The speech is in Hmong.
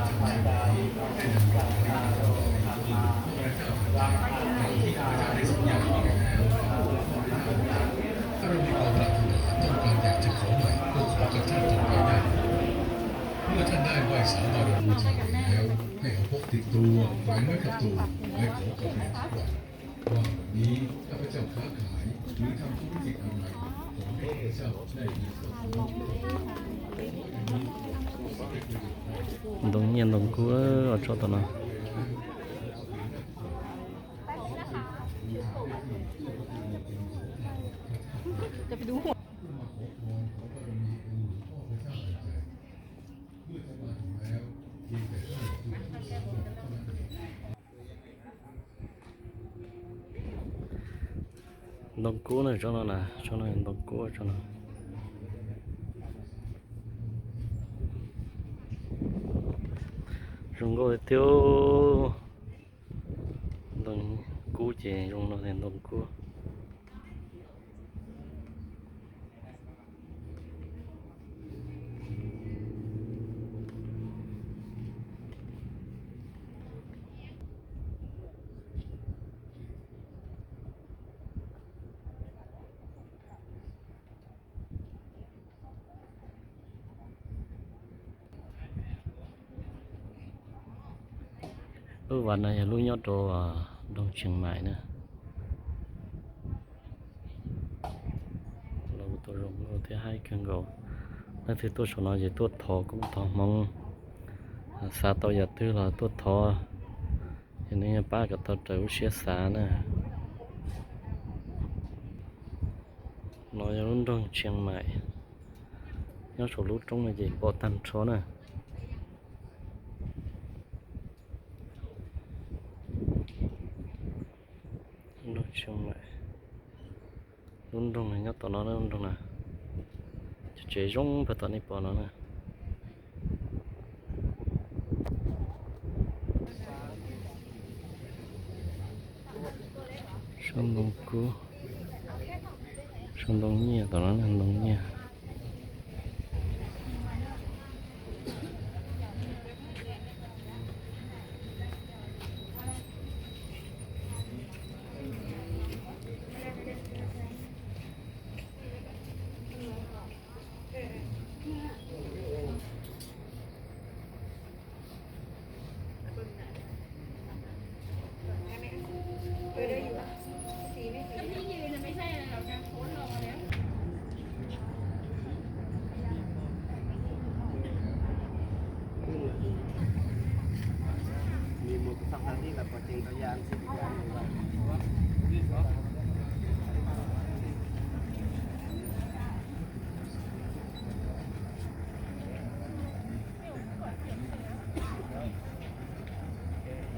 ถ้าเรามีความปรารถนาต้องการอยากจะขอใหม่ก็ขอกับท่านต่อไปได้ เมื่อท่านได้ไหว้สาบารมีถวายแล้ว ให้เอาพกติดตัวแขวนไว้กับตูดและขอกราบเรียนทุกวันว่าวันนี้ข้าพเจ้าค้าขายหรือทำธุรกิจอะไรขอให้ข้าพเจ้าได้มีส่วนร่วม Ntoo nyiaj ntoo kub, ua tso tom no. Ntoo kub na, tsob no na, tsob no ntoo kub, tsob no. Zoo nkauj tiag. Ntoo kub ces zoo no tias ntoo kub. Lub vas no yog lub nyob rau nroog Tsheej Maim na. Los tus zoo nkauj thiab haib kawg nkaus. Leej twg tuaj saum no ces tuaj thov koob thov hmoov, xav tau yam twg los tuaj thov, ces nws yeej pab kom tau raws lub siab xav na. No yog lub nroog Tsheej Maim, nyob saum lub roob no ces pom tag nrho na. Nroog Tsheej Maim, lub nroog nyob tom no, lub nroog na, cov tsev zoo pag tom nej pom no na. Sab ntoo kub, sab ntoo nyiaj tom no, ntoo nyiaj.